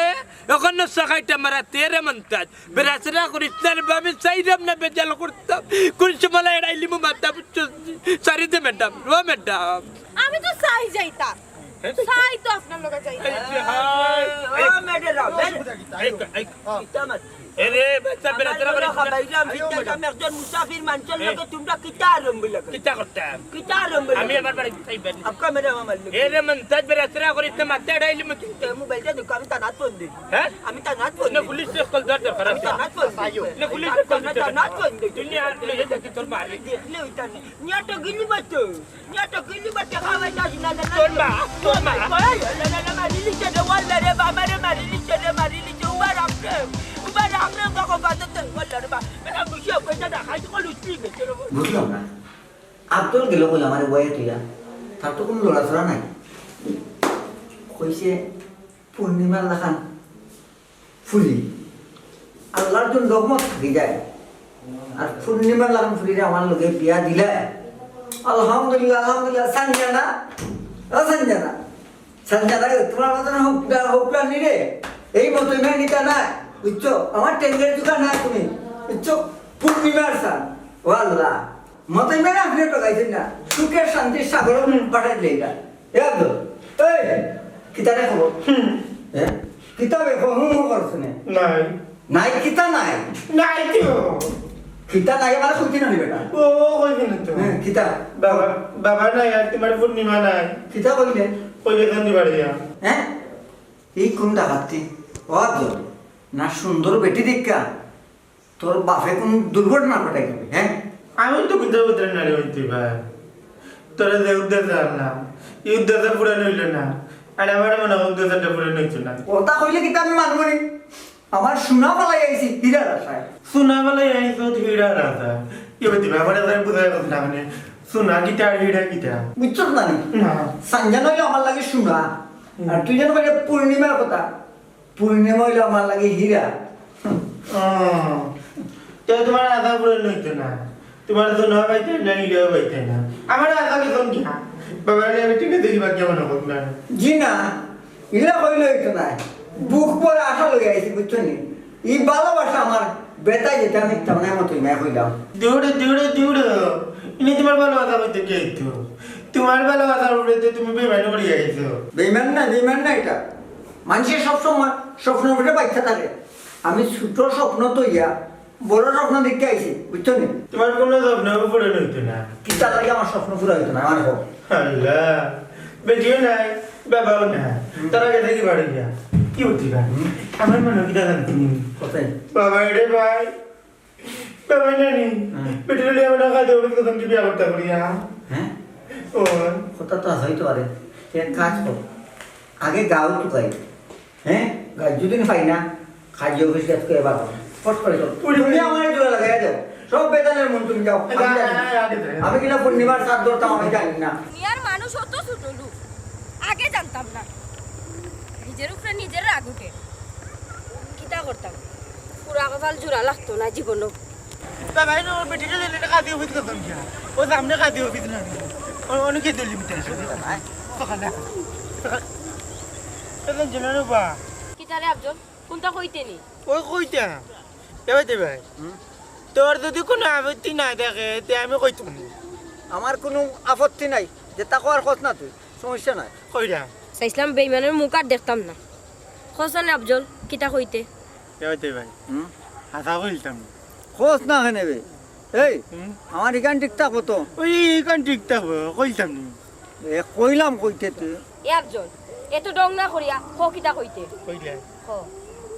অখন নশা খাইটা মারা তেরে মন্তাজ। বেড়াছেড়া করিস না রে বা, আমি চাইরাম না বেজাল করতাম। কুন সময় এড়াইলিমু মাথা বুঝছস নি? সারি দে ম্যাডাম, ও ম্যাডাম। আমি তো চাই যাইতাম। হ্যাঁ? চাই তো আপনার লগে যাইতাম। এই যে হায়। ও ম্যাডাম, এই, এই, এই, ইটা মাত। এরে, বাচ্চা, আমার বেড়াছেড়া ঘরো করিস না। খাবাইলাম, আইও, ফিরতাম, ম্যাডাম। আমি একজন মুসাফির মানষর এ? লগে তোমরা কিতা আরম্ভ লাগে? কিতা করতাম? কিতা আরম্ভ আমি লাগে? আমার বাড়িত চাইবেন। আপকা ম্যাডাম আমার লগে। এরে মন্তাজ, বেড়াছেড়া করিস না, মাথা এড়াইলিমু কিন্তু। এ, মোবাইলটা দেখো, আমি থানাত ফোন দিই। হ্যাঁ? আমি থানাত ফোন না, দিই। পুলিশ কল দেওয়ার দরকার আমি আছে। থানাত ফোন দিই। না, পুলিশ কল দিতে না, থানাত ফোন দিই। তুই নিয়ে আর লইয়া যাবি তোর মারে। দেখলে ওইটা নেই। নিয়ে তো গিলি বাতো। নিয়ে তো গিলি বাতো, খাওয়াই যাস না, না, না। তোর মা, তোর মা। ওই, না, না, না, মারি লিছে রে, ওয়াল্লা রে, বাবা রে, মারি লিছে রে, মারি লিছে। উবা রাখরে, উবা রাখরে, বাবা, বাবা, ওয়াল্লা রে, বাবা। এটা বুঝিয়া কইটা না, খাইতে কল উঠলি গেছে রে। বুঝলাম না। আব্দুল গেল কই আমারে বয়ে তুইয়া? তার তো কুনু লড়াচড়া নাই। কইছে, "পূর্ণিমার লাখান ফুরি। আল্লাহর জন্য রহমত থাকি যায়। আর পূর্ণিমার লাখান ফুরিরে আমার লগে বিয়া দিলায়।" আলহামদুলিল্লাহ, আলহামদুলিল্লাহ। সানজানা, ও সানজানা, সানজানা, তোমার মতন হোক, হোক না নি রে। এই মতো মেয়ে নিতা না, বুঝছো? আমার টেন্ডার দোকান না তুমি, বুঝছো? পূর্ণিমার সান, ও আল্লাহ। মতই মানে আপনি ঠকাইছেন না, সুখের শান্তির সাগর পাঠাই দিলে এটা। এ আব্দুল, এই, কিতারে খবর? হুম। হ্যাঁ? কিতাবে খবর হুম হুম করছে না? নাই। নাই, কিতা নাই? নাই তো। কিতা নাই মানে সত্যি না বেটা? ও, কইবি না তো। হ্যাঁ, কিতা? বাবা, বাবা নাই আর তোমার পূর্ণিমা নাই। কিতা কইলে? কইলে কান্দি বাড়িয়া। হ্যাঁ? এই কোন ডাকাতি? ও আব্দুল, না সুন্দর বেটি দেখা, তোর বাপে কোন দুর্ঘটনা ঘটাই দিবে, হ্যাঁ? আমি তো ভিতরে ভিতরে নারী হইতে ভাই। তোরা যে উদ্দেশ্য আনলাম, এই উদ্দেশ্য পূরণ হইল না। আর আমার মনে হয় উদ্দেশ্যটা পূরণ হইছে না। ওটা কইলে কিতা আমি মানবো নি? আমার সোনা ফালাই আইছি হীরার আশায়। সোনা ফালাই আইছো তো হীরার আশায়। কি হইতে ভাই? আমার এবারে বুঝাই কথা না মানে, সোনা কিতা আর হীরা কিতা? বুঝছস না নি? না। সানজান হইলো আমার লাগে সোনা। হুম। আর তুই যেন কইলে পূর্ণিমার কথা। পূর্ণিমা হইলো আমার লাগে হীরা। ও, তো তোমার আশা পূরণ হইতো না। তোমার তো না পাইতে না, হীরাও পাইতে না। আমার আশা কি কোন কিনা? বাবা রে, আমি ঠিক আছে, বাকি আমার না করলাম। জি না, ইলা কইলে হইতো না। বুক ভরে আশা লই আইছি, বুঝছো নি? এই ভালোবাসা আমার বেটা যেটা আমি তেমন মতো ইমায় কইলাম। দৌড়ে, দৌড়ে, দৌড়ে। ইনি তোমার ভালোবাসা করতে কে আইতো? তোমার ভালোবাসার উপরে তো তুমি বেইমানি করি আইছো। বেইমান না, বেইমান না এটা। মানুষের সব সময় স্বপ্ন উপরে বাচ্চা থাকে। আমি ছোট স্বপ্ন তো ইয়া, বড় স্বপ্ন দেখতে আইছি, বুঝছো নি? তোমার কোনো স্বপ্ন পূরণ হইতো না। কিতার লাগে আমার স্বপ্ন পুরা হইতো না, আমার হোক। আল্লাহ, বেটিও নাই, বাবাও নাই। হুম। তারা গেছে কি বাড়ি গিয়া? কি বুদ্ধি ভাই? হুম। আমার মনে কিতা জানতে নি? কোথায়? বাবা রে ভাই, বাবা নানি, হুম। বেটির লিয়া আমরা কাজে অফিস করতাম কি বিয়া করতে করি, হ্যাঁ? হ্যাঁ? ও। কথা তো আছে হইতে পারে। এক কাজ কর, আগে গাও তো যাই। হ্যাঁ? গাই যদি পাই না, কাজী অফিস গেছ কই এবার? ফট করে যাও। তুমি আমারে জোড়া লাগাইয়া দাও। সব বেতালের মন তুমি যাও। আমি জানি না। আমি কিলা পূর্ণিমার চাঁদ ধরতাম, আমি জানি না। দুনিয়ার মানুষ অত ছোট লোক, আগে জানতাম না। নিজের উপরে নিজের রাগ উঠে। কিতা করতাম? পুরা কপাল জোড়া লাগতো না জীবনও। তা ভাই, ওর বেটিটা দিলে এটা কাজী অফিস করতাম কি? ও সামনে কাজী অফিস না। ও-, অনেকে দিলি মিটার। সকালে। সকালে। এটা জেনারেল বা। কিতা রে আফজল? কোনটা কইতে নি? ওই কইতাম। এ ভাই, দে ভাই। হুম? তোর যদি কোনো আপত্তি না থাকে, তে আমি কইতাম নি। আমার কোনো আপত্তি নাই। যেটা কওয়ার কছ না তুই। সমস্যা নাই। কইরাম। চাইছিলাম বেইমানের মুখ আর দেখতাম না। কছ না আফজল, কিতা কইতে? এ ভাই, দে ভাই। হুম? হাছা কইতাম নি। কছ না কেনে বে? এই, হুম? আমার ইখান ঠিক থাকবো তো? ওই ইখান ঠিক থাকবো, কইতাম নি। এ, কইলাম কইতে তুই। এ আফজল, এত ঢং না করিয়া ক কিতা কইতে। কইলাই। ক।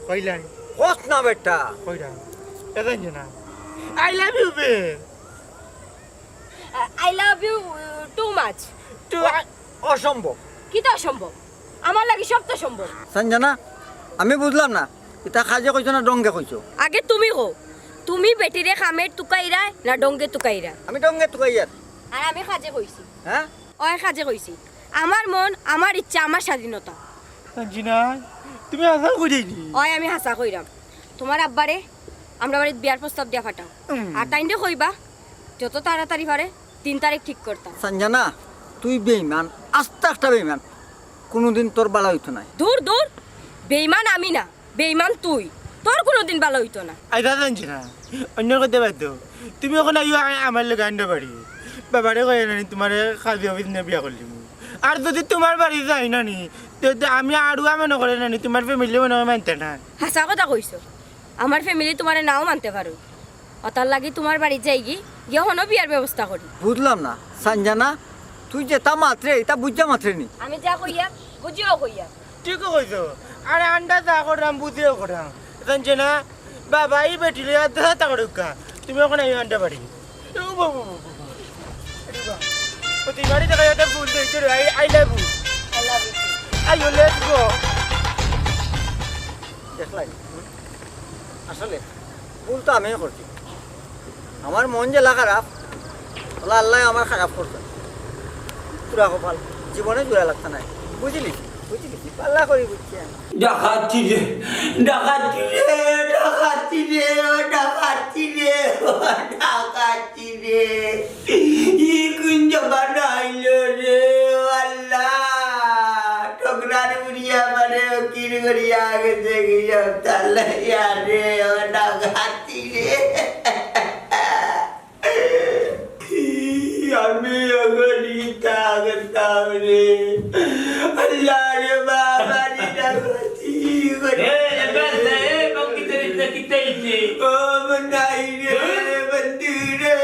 কইলাই। কছ না বেটা। কইলাম। এ জানছে না। I love you, বে। আ, I love you, uh, too much. Too অ-, অসম্ভব। কিতা অসম্ভব? আমার লাগি সব তো সম্ভব। সঞ্জনা, আমি বুঝলাম না, ইতা কাজে কইছো না ঢঙ্গে কইছো? আগে তুমি কও, তুমি বেটিরে কামে তুকাইরায় না ঢঙ্গে তুকাইরায়? আমি ঢঙ্গে তুকাইয়ার। আর আমি কাজে কইছি। হ্যাঁ? অয় কাজে কইছি। আমার মন, আমার ইচ্ছা, আমার স্বাধীনতা। জি না, তুমি হাছা কইরায় নি? অয় আমি হাছা কইরাম। তোমার আব্বারে আমরার বাড়িত বিয়ার প্রস্তাব দিয়া পাঠাও। হুম। আর তাইনরে কইবা, যত তাড়াতাড়ি পারে তিন তারিখ ঠিক করতা। সঞ্জনা, তুই বেইমান, আস্তা একটা বেইমান। কোনোদিন তোর বালা অইতো নায়। দূর, দূর, বেইমান আমি না, বেইমান তুই। তোর কোনোদিন বালা অইতো না। আই দাদা, জানছি না, অন্য কথা বাদ দেও। তুমি অখন আইও আ-, আমার লগে আন্ডা বাড়ি। বাবারে কইয়া নানি, তোমারে কাজী অফিস নিয়া বিয়া করলিমু। আর যদি তোমার বাড়ি যাই নানি, তে, তে আমি আরুয়া মনে করে নানি, তোমার family মনে হয় মানতে না। হাছা কথা কইছো। আমার family তোমারে নাও মানতে পারো। অতার লাগি তোমার বাড়িত যাইগি, গিয়া হনো বিয়ার ব্যবস্থা করি। বুঝলাম না, সঞ্জনা, তুই যেটা মাতরে, ইটা বুঝা মাতরে নি। আমি যা কইয়া, বুঝিও কইয়া। ঠিকও কইছো। আরে আন্ডা যা কররাম, বুঝিও কররাম। জানছে না, বাবা, ই বেটি লইয়া দেখা তা করুক্কা। তুমি অখন আইও আন্ডা বাড়ি। ও বাবা, বাবা, বাবা। আরে বাবা। ও তুই বাড়ি থেকে একটা ফুল দিয়েছে রে, I, I love you। I love you too। IO, let's go। দেখলাই? আসলে ভুল তো আমিও করছি। আমার মন যেলা খারাপ, ওলা আল্লায় আমার খারাপ করছে। পুরা কপাল, জীবনে জোড়া লাগতা নায়। বুঝলি? বুঝলি? পাল্লা করি বুঝছি আমি। ডাকাতি রে, ডাকাতি রে, ডাকাতি রে, ও ডাকাতি রে, ও ডাকাতি রে। ই কোন জমানা আইলো রে, ও আল্লাহ। ঠকরার বুড়িয়া মানে ও কির করিয়া গেছে গিয়া তালাইয়া রে, ও ডাকাতি রে। আমি অখন ইতা করতাম রে। আল্লাহ রে বাবা রে, ডাকাতি করে। এ, এ, বাস, এ, বঙ্গি চরিত্র কিতা অইছে? ও মনাই রে, হ্যাঁ? বন্ধু রে,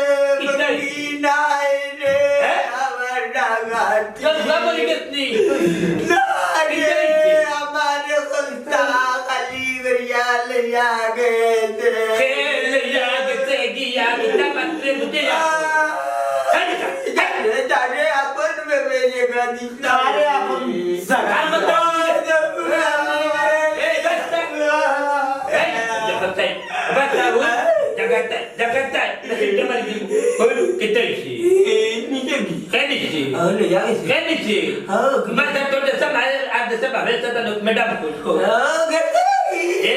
কিতা অইছে? বঙ্গি নাই রে, হ্যাঁ? আমার ডাকাতি। তোর বাবা লিখেছ নি? না রে, কিতা অইছে? আমার কলতা খালি করিয়া লইয়া গেছে। কে লইয়া গেছে গিয়া, কিতা মাতরে বুঝে যা। আহ, জানে, জানে, আপন ভেবে যে গানি। আরে আপন জানে। আর মত। এই, এই, জাগাতে, জাগাতে, জাগাতে, জাগাতে, জাগাতে, কিতা অইছে? এই, নিজে কি? কে নিছে? ও, লইয়া গেছে। কে নিছে? ও, কি? মাথা তোর দেশে মায়ের আর দেশে বাপের সাথে লোক ম্যাডাম কই? ও, গেছে। এ,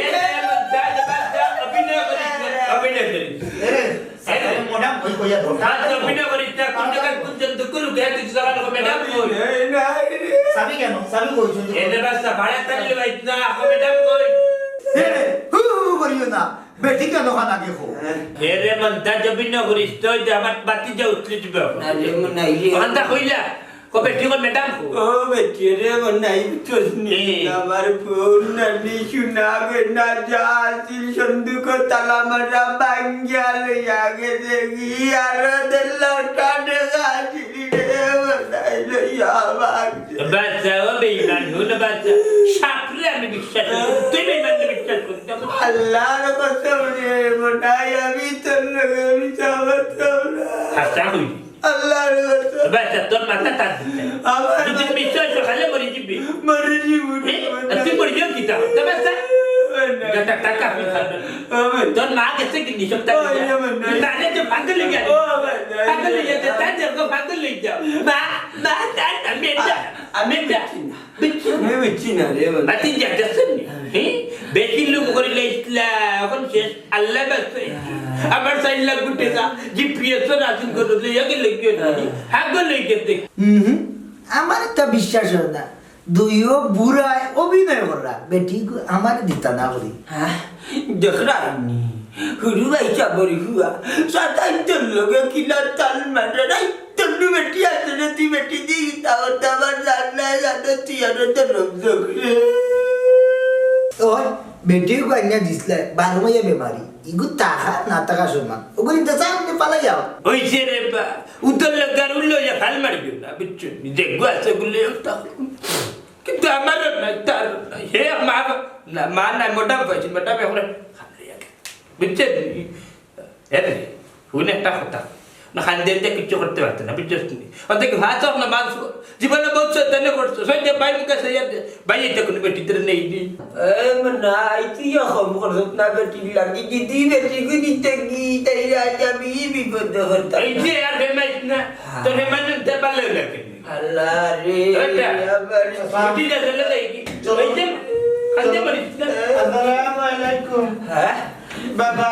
যা, যা, যা, অভিনয় করিস না, অভিনয় করিস। এ, এ, ম্যাডাম কই, কইয়া ধর। আর তুই অভিনয় করিস না, কোন জায়গায় কোন জন দুকুর উঠে, তুই জায়গা লোক ম্যাডাম কই? এই, না, এই। সাবি কেন? সাবি কই? এনে বাস না, ভাড়া তালি লইস না, এখন ম্যাডাম কই? এ, হু, হু, হু করিও না। বেটি কেন খান আগে কও? এরে মন্তাজ, অভিনয় করিস তুই, যে আমার বাতি যা উঠলি দিবে এখন। আরে মনাই রে। ওখানটা কইলা, কো বেটি কো ম্যাডাম কো। ও বেটি রে, মনাই বুঝছস নি? এ। আমার বোন নানি সোনা গয়না যা আছিল সন্দুক তালা মারা ভাঙ্গিয়া লইয়া গেছে গি, আর দেড় লাখ টাকা আছিল রে, মনাই লইয়া ভাগ। বাচ্চা, ও বেঈমান, হুন বাচ্চা। সাপরে আমি বিশ্বাস করি, তুই বেঈমানরে বিশ্বাস করিস না। আল্লাহর কসম রে, মনাই আমি তোর লগে মিছা মাততাম না। হাছা কইলি। আল্লাহর কসম। বাচ্চা, তোর মাথা তার দিছে। আমার যদি বিশ্বাস হয়, খালি মরি যাবি। মরি যাবি। এ, আর তুই মরি যাও কিতা? তো বাচ্চা। বেটা, টাকা আমি খাবো না। তোর মা গেছে কি নিশার টাকা? না, না, যে পাগল হয়ে গেছে। পাগল হয়ে গেছে, তার জন্য পাগল হয়ে যাও। মা, মা, না, না, মেয়েটা, আমি মেয়েটা। বুঝছি না। বুঝছি না। আমি বুঝছি না রে, বাবা। বাতি যা গেছে নি? হ্যাঁ? বেশি লোভ করিলে ইসলা, এখন শেষ। আল্লাহ বাঁচাইছে। আমার চার লাখ কোটি টাকা, জি পি এস ও রাসিন করে লইয়া গেলে কি হইল? হ্যাঁ। পাগল হয়ে গেছে। হুম হুম। আমার তো বিশ্বাস হয় না। দুইও বুড়ায় অভিনয় কররা, বেটি গু-, আমারে দিতা না করি। হ্যাঁ, দেখরায়নি, হুরু ভাই সাবরি হুয়া, সাতাইন্তর লগে কিলা তাল মাররা, রাইতর নু বেটি আছে রে, তুই বেটি দি, তা ওর তো আমার জান নাই, জানো তুই আরো তো রোগ রে। ওই, বেটি গু আইনা দিসলে, বারো মাইয়া বেমারি, ইগু থাকা না থাকা সমান, ওগুলি তো চাই, পালা যাও। ওই যে রে বা, উতর লগে আর উল্লো ইয়া ফাল মারিও না, বুঝছো? নিজে গু আছে গুলে ওটা। কিন্তু আমারও নাই, তারও নাই। হে মা, না, মা নাই, মোটা পাইছি, মোটা আমি এখন খালি আগে। বুঝছেন? এ রে, হুন একটা কথা। না, খান দিয়ে দিয়ে কিচ্ছু করতে পারতো না, বুঝছস নি? ওতে কি ভাত হোক না মাংস, জীবনে বহুত শয়তানি করছো। সহ্য ভাই মুখে সে ইয়াদ, ভাই এটা কোনো বেটি তোর নেই নি। এ, না, এই তুই কম করছত না বেটি লাগি, যদি বেটি গু দিতে কি, তাই আজ আমি বিপদ হতাম। এই যে আর ফেমাইস না, তো ফেমাইস না, পারলে লাগে। আল্লাহ রে, ওটা। আবার ছুটি না চলে যাই কি? চলো। এই যে, কান্দে পারিস না। আসসালামু আলাইকুম। হ্যাঁ? বাবা,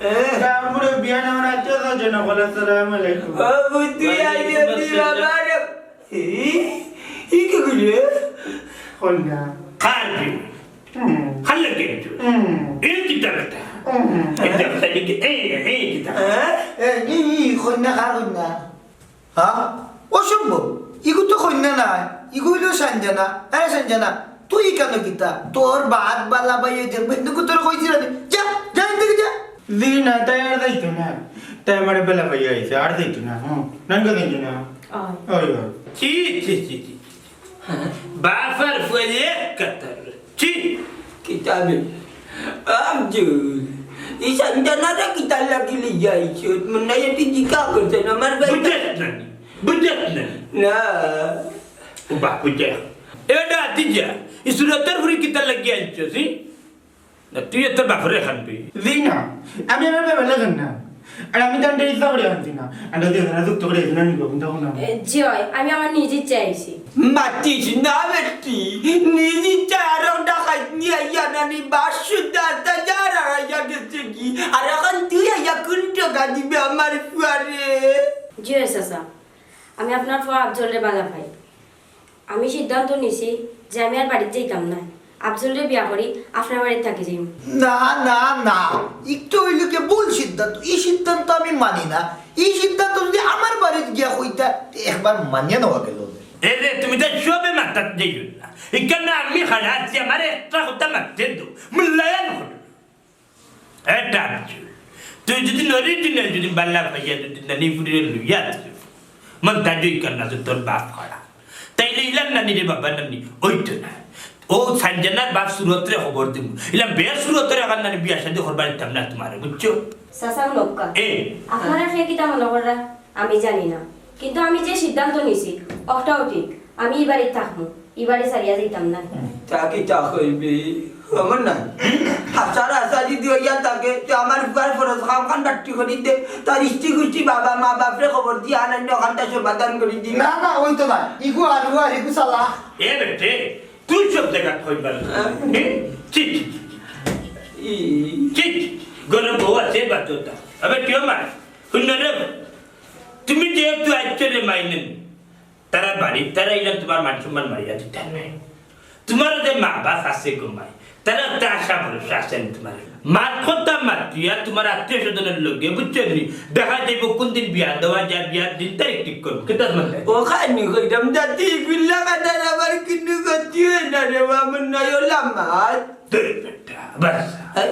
এ? তার মুরব্বিয়ান আমার আত্মীয় স্বজন হকল, আসসালামু আলাইকুম। ও, বুদ্ধি আইলে দি বাবা রে। এই, এই কি কইলে? কন্যা। কার কি? হুম। খাল লাগে একটু। হুম। এই কিতা বেটা? হুম। এই যে, এই, এই কিতা? হ্যাঁ? এ, ই, ই, কন্যা কার কন্যা? হ্যাঁ? অসম্ভব। ইগু তো কন্যা নায়, ইগু অইলো সঞ্জনা। আরে সঞ্জনা, তুই কেন কিতা? তোর বাদ বালা ভাই ওই দেখবে, কিন্তু তোর কইছি না। যা, যা এখান থেকে যা। জি না, তাই আর যাইতো না। তাই আমার বেলা ভাই আইছে, আর যাইতো না। হুম, নানকা যাইতো না। আয়। ওই, ওই। ছি, ছি, ছি, ছি। বাফর ফুয়ে কাতার। ছি! কিতাবে। আব্দুল, ই সঞ্জনারে কিতার লাগি লইয়া আইছো? মনে হয় এটি জিকা করছে না, আমার ভাই। বুঝছ না নি? বুঝছ না নি? না। ও বাপ, বুঝছ। এটা আতি যা। ই সুরতর ফুরি কিতার লাগি আনছো, ছি? না, তুই এত বাপরে খানবি। জি না, আমি আমার বাবা লাগেন না। আর আমি তো আন্ডার ইচ্ছা করে আনছি না। আন্ডার দিয়ে না, যুক্ত করে আনছি না, নিব, কিন্তু এখন না। এ, জি অয়, আমি আমার নিজ ইচ্ছায় আইছি। মাতিস না বেটি, নিজ ইচ্ছায় আরো ডাকাইত নিয়া আইয়া নানি বাসু দাদা যার আর আইয়া গেছে কি? আর এখন তুই আইয়া কোন টাকা দিবে আমার ফুয়ারে? জি অয় চাচা, আমি আপনার ফুয়া আফজলরে বালা পাই। আমি সিদ্ধান্ত নিছি যে আমি আর বাড়িত যাইতাম না। আফজলরে বিয়া করি আপনার বাড়িত থাকি যাইমু। না, না, না, একটু অইলো কি ভুল সিদ্ধান্ত। ই সিদ্ধান্ত আমি মানি না। ই সিদ্ধান্ত যদি আমার বাড়িত গিয়া কইতা, তে একবার মানিয়া নেওয়া গেল। এ রে, তুমি তো সবে মাতাত যাইও না। এখানে আমি খাড়া আছি, আমার একটা কথা মাততে দো। মূল্যায়ন করো। এটা আনছো। তুই যদি original যদি বালা পাইয়া যদি নানি ফুরিরে লইয়া আনছো, মন তাজুই কর না যে তোর বাপ খাড়া। তাইলে ইলাম নানি রে বাবা নানি, ওই তো না। ও সানজানার বাপ সুরতরে খবর দিমু। ইলাম বের সুরতরে এখন নানি বিয়া শাদী করবার দিতাম না তোমারে, বুঝছো? চাচা নক্কা। এ। আপনারা সে কিতা মনে কররা? আমি জানি না। কিন্তু আমি যে সিদ্ধান্ত নিছি, ওটাও ঠিক। আমি ই বাড়িত থাকমু। ই বাড়ি ছাড়িয়া যাইতাম না। তা কিতা কইবি? খবর নাই। হাসার হাসা যদি অইয়া থাকে, তে আমার ফুয়ার ফরজ কাম খান বাট্টি করি দে, তার ইষ্টি গুষ্টি বাবা মা বাপরে খবর দিয়া আনান্য খানটা সমাধান করি দি। না, না, ওই তো না। ইগু আলু আর ইগু সালা। এ বেটে, তুই সব জায়গা কইবার। হ্যাঁ? এ? ছি, ছি, ছি, ছি। ই। ছি, ছি, ছি। ঘরে বউ আছে, বাদ দাও। আবে কেউ মার। হুন না রে। তুমি যেহেতু আইছো রে মাইনেন, তারা বাড়ি, তারা ইলাম তোমার মান সম্মান মারিয়া দিতা নাই। তোমার যে মা বাপ আছে গো মাই, তারা তো আশা ভরসা আছে নি তোমার। মাত কথা মাতিয়া তোমার আত্মীয় স্বজনের লগে, বুঝছো নি? দেখা যাইব কোন দিন বিয়া দেওয়া যায়, বিয়ার দিন তারিখ ঠিক করবো। কিতা মানে? ও খানি কইরাম জাতি গুল্লা কাটার আবার কিন্তু গতি হয় না রে, বামন নাই ওলা মাত। দে বেটা, বাস। হ্যাঁ?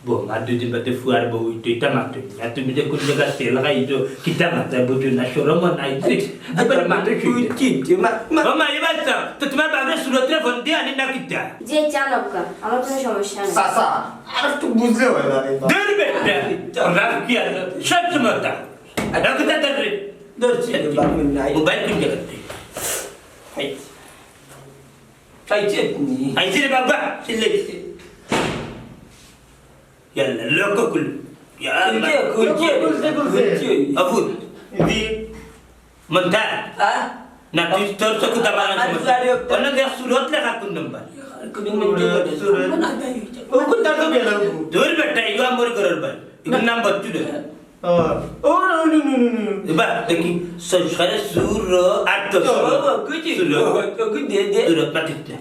বৌমা দুদিন বাদে ফুয়ার বউ হইতো, ইটা মাতো না। তুমি যে কোন জায়গা তেল লাগাইছো, কিতা মাথা বুঝো না, শরম নাই। আচ্ছা, আবার মানুষ হইতো। বুঝছি, যে মা-, মা- ও মা, এবার তো, তো তোমার বাপরে সুরতরে ফোন দিয়ে আনি না কিতা? যে চা নক্কা, আমার কোনো সমস্যা নেই। চাচা, আর একটু বুঝলে হয় না রে। দূর বেটা, রাগ কি আর, সব সময় তা। রাগ তা ধর রে। ধরছি রে, বাপ নাই। মোবাইল কোন জায়গাতে? এই। খাইছে তুমি? খাইছে রে বাবা, চিল্লাইছে। ইয়াল্লা, লক্ষ্য খুল। ইয়াল্লা। খুলছে, খুলছে, খুলছে, খুলছে। খুলছে। আবু। জি। মন্তা। হ্যাঁ? না, তুই তোর চোখে দাম আমার লাগানো। গাড়ি ওঠে। অন্য দেখ সুরত লেখা কোন নাম্বার? কোন নাম্বার? সুরত। ও কোন তার তো গেল? তোর বেটা, ইগু আমার ঘরর ভাই। ইগুর নাম বচ্চু রে। ও, ও, no, no, no, no, no। এবার দেখি, স-, সাড়ে সুর, আট তো ও, সুর। ও, ও, কুচি। সুর। ও, ও, ও, দে, দে। সুরত পাঠিয়ে দে।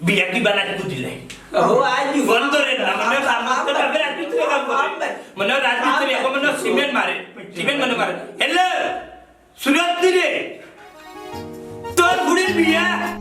বিয়া কি বানাই বুঝলে? ও, আই দি। ফোন ধরে না, মনে হয় রাজমিস্ত্রি কাম করে। মনে হয় রাজমিস্ত্রি, এখন মনে হয় সিমেন্ট মারে। সিমেন্ট মনে মারে। হ্যালো, সুরত রে, তোর বুড়ির বিয়া।